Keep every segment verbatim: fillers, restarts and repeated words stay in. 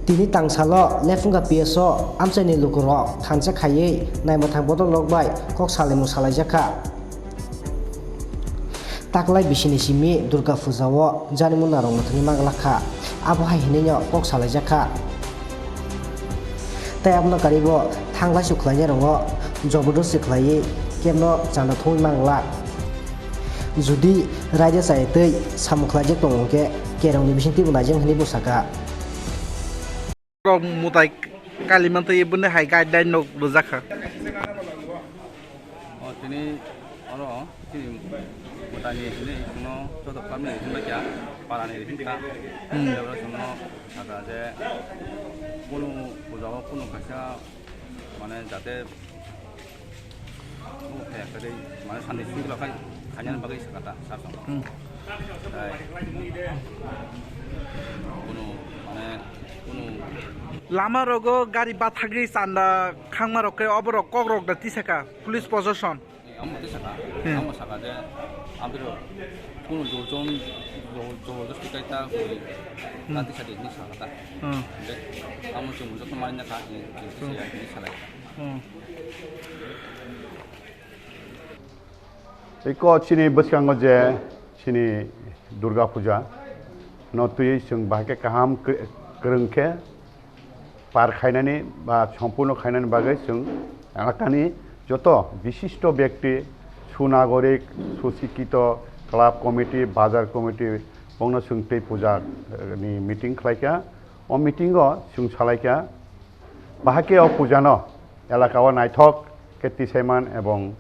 Tini tangsalo Lephunga P S o amchaini lukurok thansa khaiwi naimwthang bodol rok bai kok salaimung salaijakha. Taklai bisini simi Durga Puja o jani munda rok mwthangwi manglak kha, abo hai hinwi no kok salaijakha. Tai abono karibo thanglaisu khlainai rok o jobordosti khlaiwi kebno chanda thumwi manglak. Jodi raida chaya tei samung khlaijak tongo hwnkhe kerongni bisingtwibo naijak hwnwi bo sakha. Rok mutai kali mantwi bini hai guideline rok rwjak kha. O tini oro chini mutani hwnwi chwngno joto klamni hwnwi kha parani hwnwi kha. Hmm. Oro chwngno sakha je kunu puja o kunu kaisa mane jate Omo kaya kwrwi, mane, sandi sui kwlak khai, khainani bagwi sakha ta, sir song. Hmm. Tai, kunu, mane, kunu lama rogo gari bathagwi chanda khangma rok khe oborok kok rok da tisaka, police protection. Amo tisaka, Hmm. amo saka je, abiro, kunu durjon, jobor-, jobordosti kai ta, kunu, Hmm. ta tisadi ni sakha ta. Hmm. Je, amo chwng joto mani na kha, ni, ni, Hmm. ni salai. Hmm. Eko chini bwskango je chini Durga Puja no twiwi chwng bahai khe kaham kw-, kwrwng khe par khainani ba sompurno khainani bagwi chwng elakani joto bishisto byakti, sunagorik, susikkito, club committee, bazar committee bongno chwng tei puja, eh, ni meeting khlaikha. O meeting o chwng salaikha, bahai khe o puja no elaka o naithok khe tisaiman ebong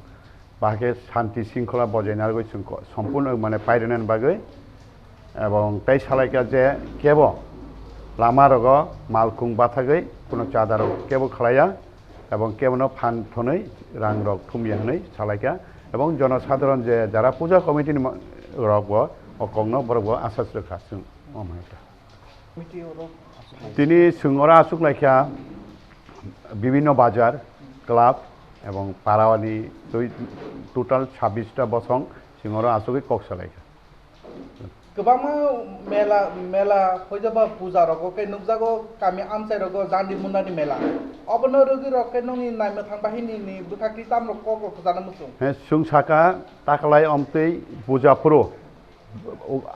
bahai khe shanti shringkhola bojai narwgwi chwng ko-, sompurno mane pairwnani bagwi, ebong tei salaikha je kebo lama rogo malkhung bathagwi kuno chada rok kebo khlaiya ebong kebono phan thwnwi rang rok thumya hwnwi salaikha ebong jonosadharon je jara puja committee ni ma-, rok bo o kokno borok bo asas rwkha chwng o manwi ta. Tini chwng oro aswk laikha bibinno bazar, club ebong parani twi total sabbish ta bosong chwng oro aswkwi kok salaikha. Kwbangma mela, mela hoijago ba puja rogo khe nukjago kami amchai rogo jandi mundani mela. Obono rwgwi rok khe nokni naimwthang bahini ni bwkhak twi tamrok kok rok khwjana muchung. He chwng saka taklai omtwi puja phuru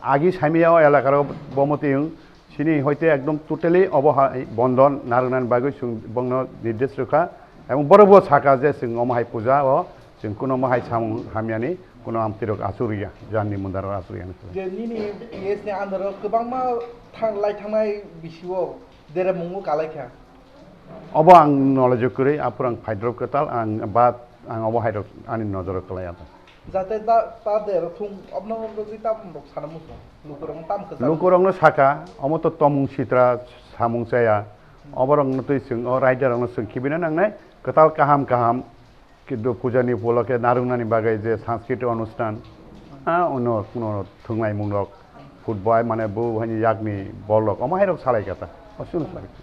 agi saimaya o elakaro bomoti wng sini hoite ekdom totally obo hai bondon narwknani bagwi chwng bongno nirdesh rwkha, ebong borokbo saka je chwng omo hai puja o chwng kuno omo hai samung hamyani kuno amtwirok achuk rwya, jandi mundarok achuk rwya. Je nini P S ni under o kwbangma thang-, lai thangnai bisi o deremung o kalaikha. Obo ang knowledge kwrwi, aphuru ang phaidrop kwtal, ang ba ang obo hairok ani nojoro kwlaiya ta. Jate ta, ta der thung, obno rwgwi ta rok sana muchung. Lukurok tam kwchang. Lukurokno saka, omo to tomung sitra samung chaya. Oborokno twi chwng, o rider rokno chwng khibina nangnai, kwtal kaham kaham, kintu pujani upolokhe narwknani bagwi je sanskritik onusthan, a, ono kuno thwnglaimung rok, football mane bo hani yakni bol rok, omo hai rok salai kha ta. O chwng salai kha.